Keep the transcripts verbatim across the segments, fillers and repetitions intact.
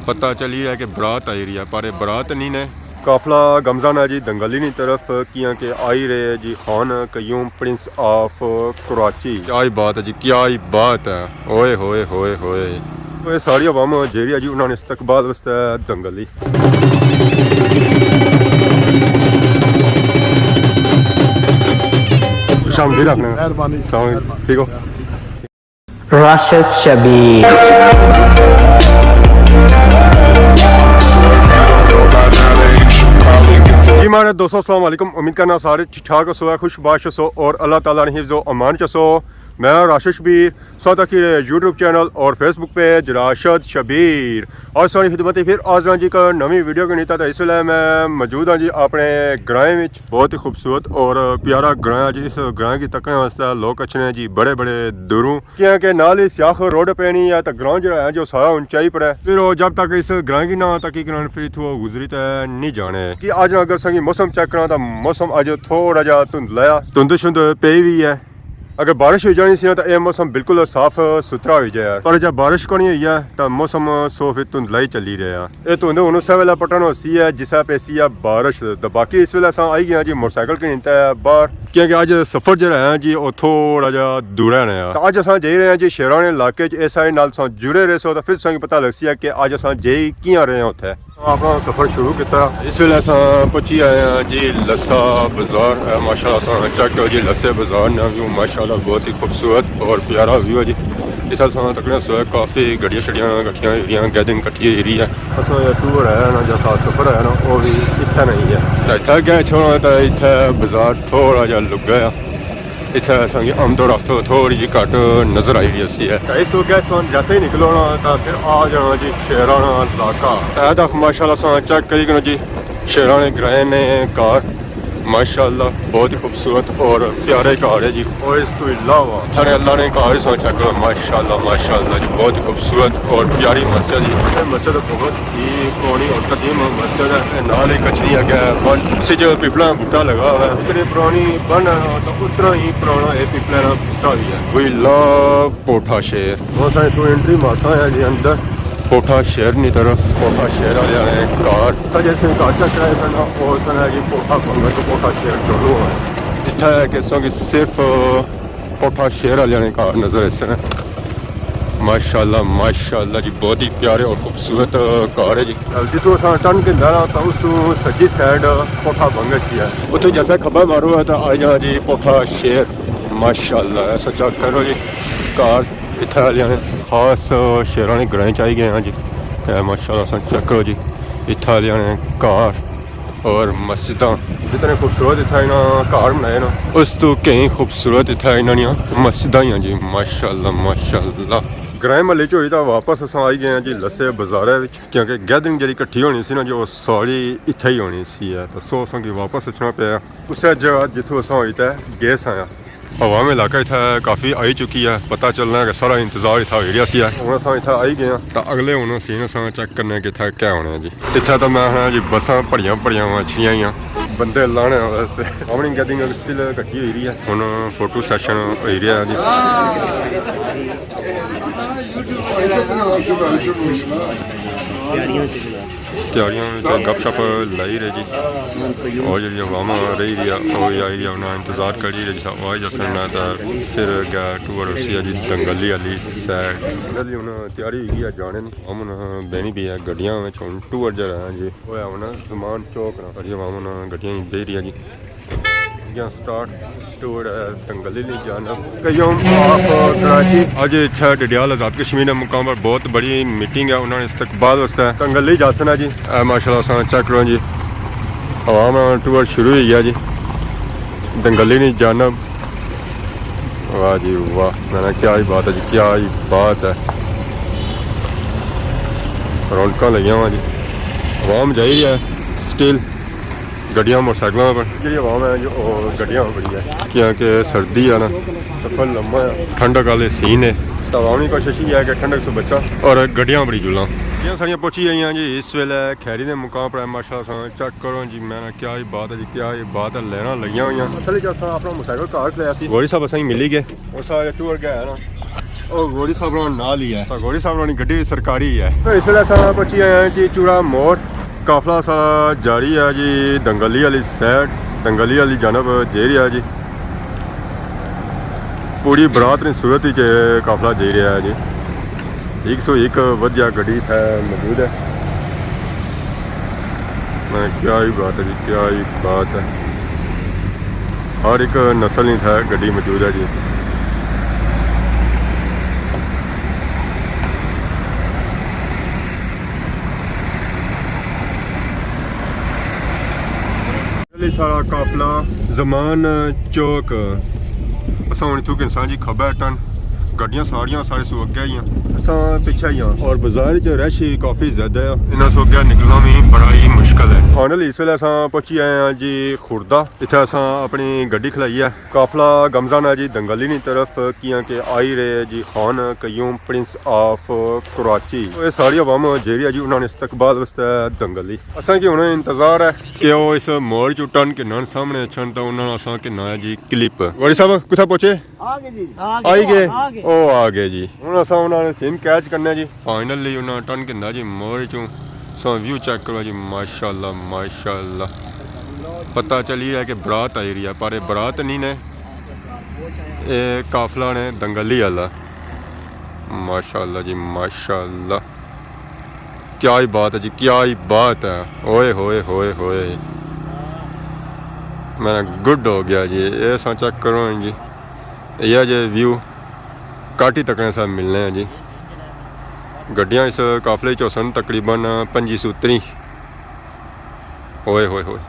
پتہ چلی رہا کہ برات آئی رہی ہے، پر یہ برات نہیں نے۔ قافلہ گمزان ہے جی دنگلی نی طرف، کیاں کہ آئی رہے جی خان قیوم، پرنس آف کراچی۔ کیا ہی بات ہے جی، کیا ہی بات ہے۔ اوئے ہوئے ہوئے ہوئے۔ تو یہ ساری عوام جیڑی ہے جی، انہوں نے استقبال واسطے دنگلی۔ شام جی رکھنا۔ مہربانی۔ السلام علیکم۔ ٹھیک ہو؟ راشد شبیر۔ جی ماڑے دوستو، السلام علیکم۔ امید کرنا سارے ٹھیک ٹھاک ہسو، خوش باش ہسو اور اللہ تعالیٰ نے حفظ و امان چ ہسو۔ میں راشد شبیر، ساتھ کی یوٹیوب چینل اور فیس بک پیج راشد شبیر۔ آج ساری خدمت پھر حاضر ہاں جی ایک نویں ویڈیو کے نیتا۔ تو اس ویلے میں موجود ہاں جی اپنے گرائیں وچ۔ بہت ہی خوبصورت اور پیارا گراں ہے جی۔ اس گراں کی تکنے واسطے لوگ اچھنے ہیں جی بڑے بڑے دوروں، کیاں کہ نال ہی سیاخ روڈ پینی ہے، تو گراں جڑا ہے جو سارا اونچائی پر ہے۔ پھر وہ جب تک اس گراں کی نہ تکی کرن، پھر اتھوں گزری تے نہیں جانے۔ کہ اج اگر سنگی موسم چیک کرنا تو موسم اج تھوڑا جا دھندلا ہے، دھند شند پئی ہوئی ہے۔ اگر بارش ہوئی جانی سی نا تو اے موسم بالکل صاف ستھرا ہوئی جائے، پر جب بارش کونی ہوئی ہے تو موسم سو فی دھندلا ہی چلی رہیا۔ اے دھند ہن اسے ویلے پٹن ہوسی ہے جسے پیسی ہے بارش، تو باقی اس ویلے اساں آئی گئے ہاں جی موٹر سائیکل گھنی تے باہر، کیونکہ اج سفر جیہڑا ہے جی او تھوڑا جا دورا ہے۔ تو اج اساں جائی رہے ہیں جی شیراں نے علاقے چ، اس سائیڈ نال تساں جڑے رہسو تو پھر تساں کی پتہ لگسی ہے کہ اج اساں جائی کیاں رہے ہیں اتھے۔ اپنا سفر شروع کیتا۔ اس ویلے اساں پہنچی آئے ہیں جی لسا بازار۔ اے ماشاءاللہ اساں چیک کرو جی لسے بازار نے ویو، ماشاءاللہ بہت ہی خوبصورت اور پیارا ویو ہے جی۔ اتھے اساں تکنے سو کافی گڈیاں شڈیاں کٹھیاں ہوئی رہیاں، گیدرنگ کٹھی ہوئی رہی ہے۔ اساں یہ ٹور ہے نا، جیسا سفر ہے نا، وہ بھی اتھے نہیں ہے۔ تے اتھے گئے چھوڑا تے اتھے بازار تھوڑا جہا لگا ہے۔ اتھے اساں کی آمد و رفت تھوڑی جی گھٹ نظر آئی رہی سی ہے۔ تے اس تو اگے اساں جیسے ہی نکلو نا، تے پھر آ جانا جی شیراں نا علاقہ۔ اے تک ماشاءاللہ اساں چیک کری کنو جی، شیراں نے گرائیں نے گھر، ماشاءاللہ بہت ہی خوبصورت اور پیارے گھر ہے جی۔ اور اس تو علاوہ اتھے اللہ نے گھر ہی اساں چیک کرو، ماشاءاللہ، ماشاءاللہ جی، بہت ہی خوبصورت اور پیاری مسجد جی۔ یہ مسجد بہت ہی پرانی اور قدیم مسجد ہے۔ نال ہی کچھنی اگے بن، اس جو پیپلاں بوٹا لگا ہوا ہے، اتنی پرانی بن ہے نا، تو اتنا ہی پرانا یہ پیپلاں نا بوٹا بھی ہے۔ وی لو پوٹھا شیر۔ بس اتھوں انٹری مارتا ہے جی اندر۔ پوٹھا شیر نی طرف، پوٹھا شیر والے آلے گھر۔ تو جیسے گھر چیک کرائے سن، وہ سن ہے جی پوٹھا بنگش، پوٹھا شیر دونوں ہے۔ اتھا ہے کہ سو کہ صرف پوٹھا شیر والے نے گھر نظر ایسے نے۔ ماشاءاللہ، ماشاءاللہ جی، بہت ہی پیارے اور خوبصورت گھر ہے جی۔ جتوں اساں ٹرن گھندا نا، تاں اس سوں سجی سائیڈ پوٹھا بنگش ہی ہے۔ اتھوں جیسا کھبا مارو ہے تاں آئی جانا جی پوٹھا شیر۔ ماشاءاللہ، ایسا چیک کرو جی، گھر اتھے آلیاں نے خاص شیراں نے گرائیں چ آئی گئے ہاں جی۔ اے ماشاءاللہ، اساں چیک کرو جی، اتھے آلیاں نے گھر اور مسجداں۔ جتنے خوبصورت اتھا انہاں گھر بنائے نا، اس تو کہیں خوبصورت اتھا انہاں نیاں مسجداں ہی ہیں جی۔ ماشاءاللہ، ماشاءاللہ۔ گرائیں محلے چ ہوئی تاں واپس اساں آئی گئے ہیں جی لسے بازارے وچ، کیونکہ گیدرنگ جیہڑی کٹھی ہونی سی نا جی، او ساری اتھے ہی ہونی سی ہے، تاں سو اساں کی واپس اچھنا پیا اسے جگہ جتھوں اساں ہوئی تے گئے ساں۔ عوام علاقہ اتھا کافی آئی چکی ہے، پتہ چلنا کہ سارا انتظار اتھا ہوئی رہیا سی ہے۔ ہن اساں اتھا آئی گئے ہاں۔ تاں اگلے ہن سین اساں چیک کرنے کہ اتھا کیا ہونا ہے جی۔ اتھا تاں میں آخنا جی بساں بھریاں بھریاں ہوئیاں اچھیاں ہیاں۔ بندے لانے واسطے۔ عوام گیدرنگ سٹل کٹھی ہوئی رہی ہے۔ ہن فوٹو سیشن ہوئی رہیا جی۔ تیاریاں وچ گپ شپ لائی رہے جی۔ اور جیہڑی عوام رہی رہی ہے، او آئی رہی ہے، انہاں انتظار کری رہے جی، او آئی جسن نہ تاں پھر گیا ٹور ہوسی ہے جی دنگلی آلی سائیڈ۔ جلدی ہن تیاری ہوئی گئی ہے جانے نی۔ ہم ہن بینی بھی ہے گڈیاں وچ، ہن ٹور جیہڑا ہے جی، او ہے ہن زمان چوک نا۔ بڑی عوام ہن گڈیاں وچ بہی رہی ہے جی۔ گیا سٹارٹ ٹور ہے دنگلی نی جانب۔ قیوم آف کراچی۔ اج اتھے ڈڈیال آزاد کشمیر نے مقام پر بہت بڑی میٹنگ ہے، انہاں نے استقبال واسطے دنگلی جاسن ہے جی۔ اے ماشاءاللہ اساں چیک کرو جی، عوام ٹور شروع ہوئی گیا جی دنگلی نی جانب۔ واہ جی واہ، میں نے کیا ہی بات ہے جی، کیا ہی بات ہے۔ رونقاں لگیاں ہوا جی، عوام جائی رہی ہے سٹل۔ گڈیاں موٹر سائیکلاں پر۔ جیہڑی عوام ہے جو او گڈیاں پر بڑی ہے۔ کیونکہ سردی ہے نا۔ سفر لمبا ہے۔ ٹھنڈک آلے سین ہے۔ تو عوام نی کوشش یہ ہے کہ ٹھنڈک سے بچاں اور گڈیاں بڑی جلاں۔ گڈیاں ساریاں پہنچی گئیاں جی، اس ویلے کھیری دے مقام پر ہے۔ ماشاءاللہ ساں چیک کرو جی، میں نا کیا ہی بات ہے جی، کیا ہی بات ہے، لائناں لگیاں ہوئیاں۔ اصل وچ اساں اپنا موٹرسائیکل گھر کھلایا سی، غوری صاحب اساں کی ملی گئے۔ اور سارا ٹور گیا ہے نا، او غوری صاحب نال ہی ہے، غوری صاحب نی گڈی سرکاری ہے۔ تو اس ویلے اساں پہنچی آئے ہیں جی چوڑا موڑ۔ قافلہ سارا جاری ہے جی، دنگلی والی سائیڈ، دنگلی والی جانب جائی رہیا ہے جی۔ پوری برات نی صورت وچ قافلہ جائی رہیا ہے جی۔ ایک سو ایک ودھیا گڈی اتھے موجود ہے۔ میں کیا ہی بات ہے جی، کیا ہی بات ہے۔ ہر ایک نسل نی اتھے گڈی موجود ہے جی۔ علی سارا قافلہ زمان چوک۔ اساں ہن اتھوں گھنساں جی کھبے ٹن، گڈیاں ساریاں سارے سو اگے ہی ہیں، اساں پچھے ہی ہیں۔ اور بازار وچ رش ہی کافی زیادہ ہے، انہاں سو اگے نکلنا بھی بڑا ہی مشکل ہے۔ فائنلی اس ویلے اساں پہنچی آئے ہیں جی خوردہ۔ اتھے اساں اپنی گڈی کھلائی ہے۔ قافلہ گامزن ہے جی دنگلی نی طرف، کیاں کہ آئی رہے جی خان قیوم، پرنس آف کراچی۔ اے ساری عوام جیڑی ہے جی، انہاں نے استقبال واسطے دنگلی۔ اساں کی ہن انتظار ہے کہ او اس موڑ چوں ٹرن گھنن، سامنے اچھن تاں انہاں اساں گھننا ہے جی کلپ۔ غوری صاحب کتھا پہنچے؟ آ گئے جی۔ آئی گئے؟ آ گئے۔ او آ گئے جی۔ ہن اساں انہاں نے سین کیچ کرنے جی۔ فائنلی انہاں ٹرن گھندا جی موڑ چوں۔ سو ویو چیک کرو جی، ماشاءاللہ، ماشاءاللہ۔ پتہ چلی رہیا کہ برات آئی رہی ہے، پر اے برات نہیں نے، اے قافلہ نے دنگلی والا۔ ماشاءاللہ جی، ماشاءاللہ۔ کیا ہی بات ہے جی، کیا ہی بات ہے۔ اوئے ہوئے ہوئے ہوئے۔ میرا گڈ ہو گیا جی، اے ساں چیک کرو جی۔ یہ جے ویو کاٹی تکنے سا ملنے ہیں جی۔ گڈیاں اس قافلے چ ہوسن تقریباً پنجی سو تریہہ۔ اوئے ہوئے ہوئے۔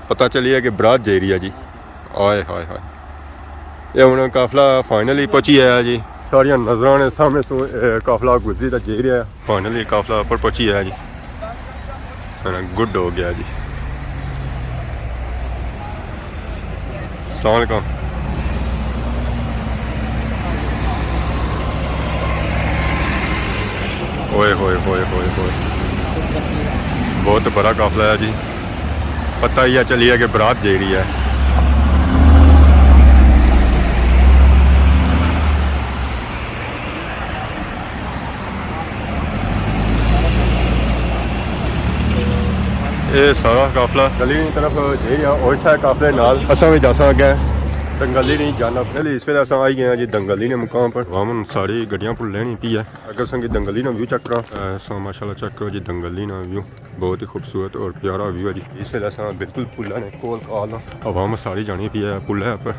پتہ چلی ہے کہ برات جائی رہی ہے جی۔ آئے ہائے ہائے۔ یہ ہن قافلہ فائنلی پہنچی آیا جی۔ ساریاں نظراں نے سامنے سو، اے، قافلہ گزری تے جائی رہیا ہے۔ فائنلی قافلہ اپر پہنچی آیا جی۔ میرا گڈ ہو گیا جی۔ السلام علیکم۔ اوئے ہوئے ہوئے ہوئے ہوئے۔ بہت بڑا قافلہ ہے جی۔ پتہ ہی ہے چلی ہے کہ برات جائی رہی ہے۔ اے سارا قافلہ دنگلی نی طرف جائی رہیا، اور سارے قافلے نال اساں وی جاساں اگے دنگلی نی جانب۔ چلے، اس ویلے اساں آئی گئے ہیں جی دنگلی نے مقام پر۔ عوام ساری گڈیاں پر لینی پی ہے۔ اگر اساں کی دنگلی نا ویو چیک کراں، اے، سو ماشاءاللہ چیک کرو جی دنگلی نا ویو۔ بہت ہی خوبصورت اور پیارا ویو ہے جی۔ اس ویلے اساں بالکل پل نے کول کال ہاں۔ عوام ساری جانی پی ہے پل ہے پر۔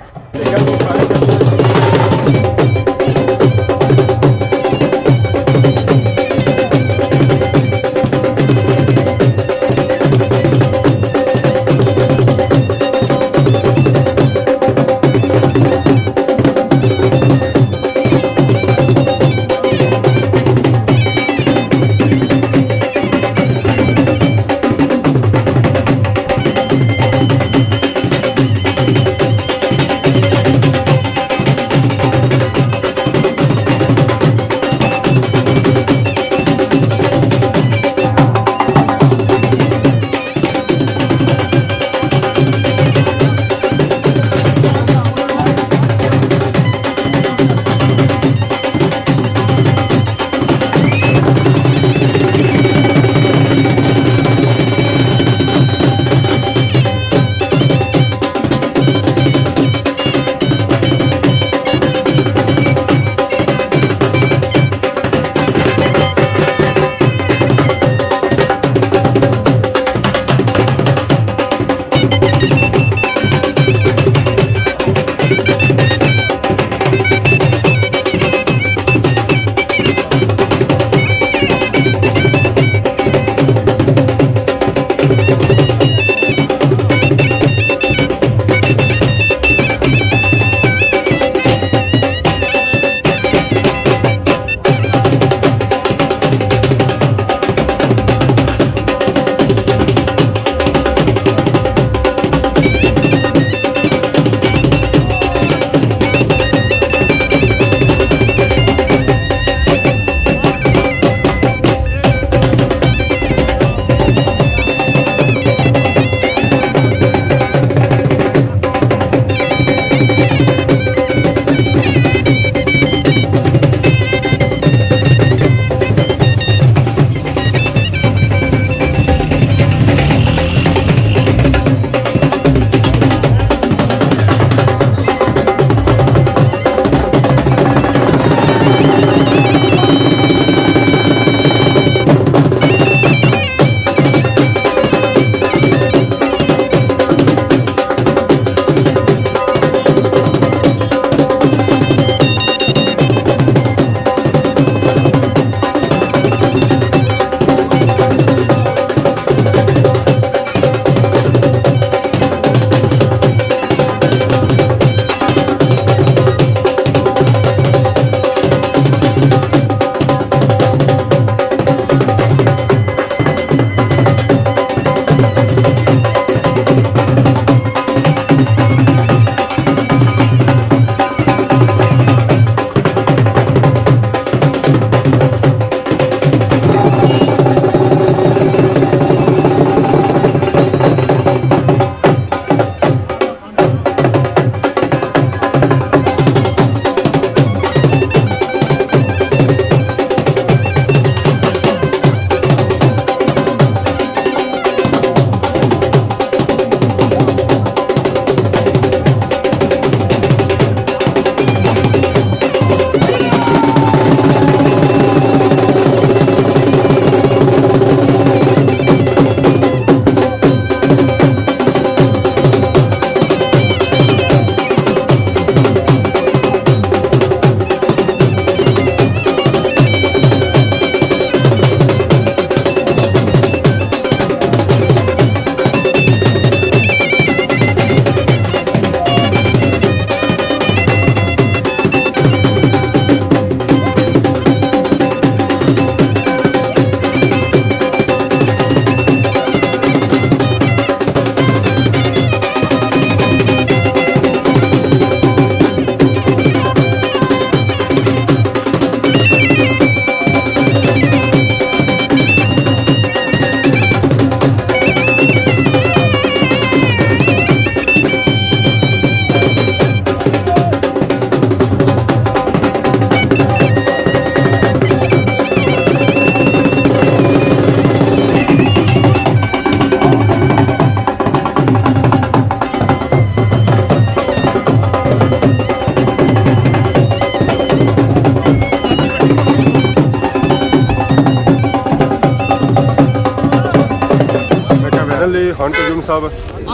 ہن ترجم صاحب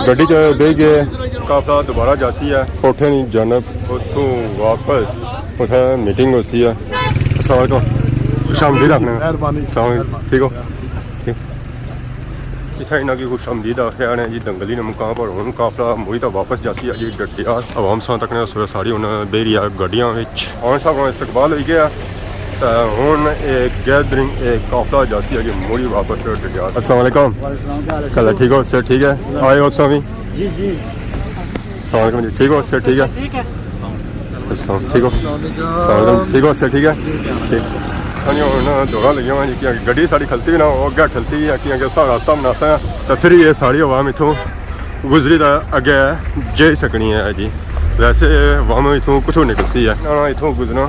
گڈی چ بہی گئے۔ قافلہ دوبارہ جاسی ہے کوٹھے نی جانب، اتھوں واپس اتھے میٹنگ ہوسی ہے۔ السلام علیکم، خوش آمدید آخنے۔ مہربانی۔ السلام علیکم، ٹھیک ہو؟ ٹھیک۔ اتھے انہاں کی خوش آمدید آخیا نے جی دنگلی نے مقام پر۔ ہن قافلہ مڑی تے واپس جاسی ہے جی ڈڈیال۔ عوام ساں تک نے سویا ساری ہن بہی رہی ہے گڈیاں وچ۔ خان صاحب نا استقبال ہوئی گیا۔ تے ہن اے گیدرنگ، اے قافلہ جاسی ہے جی مڑی واپس ڈڈیال۔ السلام علیکم۔ وعلیکم السلام، کیا حال ہے؟ کیا حال ہے؟ ٹھیک ہو؟ سر ٹھیک ہے؟ آئے ہو تساں وی؟ جی، جی۔ السلام علیکم جی، ٹھیک ہو؟ سر ٹھیک ہے؟ ٹھیک ہے۔ السلام، ٹھیک ہو؟ السلام علیکم، ٹھیک ہو؟ سر ٹھیک ہے؟ ٹھیک۔ سانیاں ہن دوڑاں لگیاں ہوئیاں جی، کیونکہ گڈی ساڑی کھلتی وی نہ، او اگے کھلتی وی ہے، کیونکہ اساں راستہ بناساں تے پھر یہ ساری عوام اتھوں گزری تے اگے جائی سکنی ہے جی۔ ویسے عوام اتھوں کتھوں نکلتی ہے، نہ اتھوں گزرنا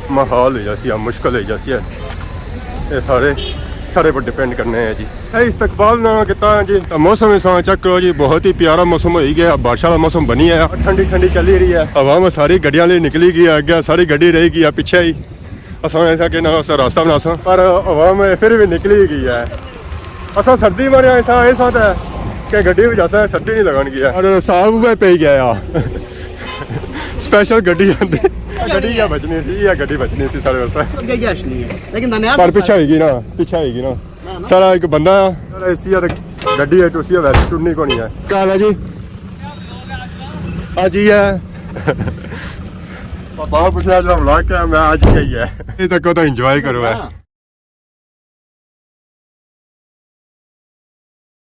محال ہوئی جاسی ہے، مشکل ہوئی جاسی ہے۔ یہ سارے سارے پر ڈیپینڈ کرنے ہیں جی۔ اے استقبال نہ کیتا جی۔ موسم اساں چیک کرو جی، بہت ہی پیارا موسم ہوئی گیا، بارشاں والا موسم بنی آیا، ٹھنڈی ٹھنڈی چلی رہی ہے۔ عوام ساری گڈیاں لئی نکلی گئی ہے، اگے ساری گڈی رہی گئی ہے پیچھے ہی۔ اساں ایسا کہ نہ اساں راستہ بناساں، پر عوام پھر بھی نکلی گئی ہے۔ اساں سردی مارے ایسا ایسا تے کہ گڈی وچ اساں سردی نہیں لگن گیا، اور صاحب وہ پی گیا۔ اسپیشل گڈی آندی۔ گڈی کیا بچنی سی، یہ گڈی بچنی سی سارے واسطے۔ اگے گیش نہیں ہے، لیکن دنیا پر پیچھے ہوئی گئی نا، پیچھے ہوئی گئی نا۔ سارا ایک بندہ ہے، سارا اے سی ہے، گڈی ہے، ٹوسی ہے، ویسے ٹرنی کونی ہے۔ کیا حال ہے جی؟ آج ہی ہے۔ پاپا پوچھنا جڑا بلاگ کیا، میں آج ہی آئی ہے۔ یہ تک تو انجوائے کرو ہے۔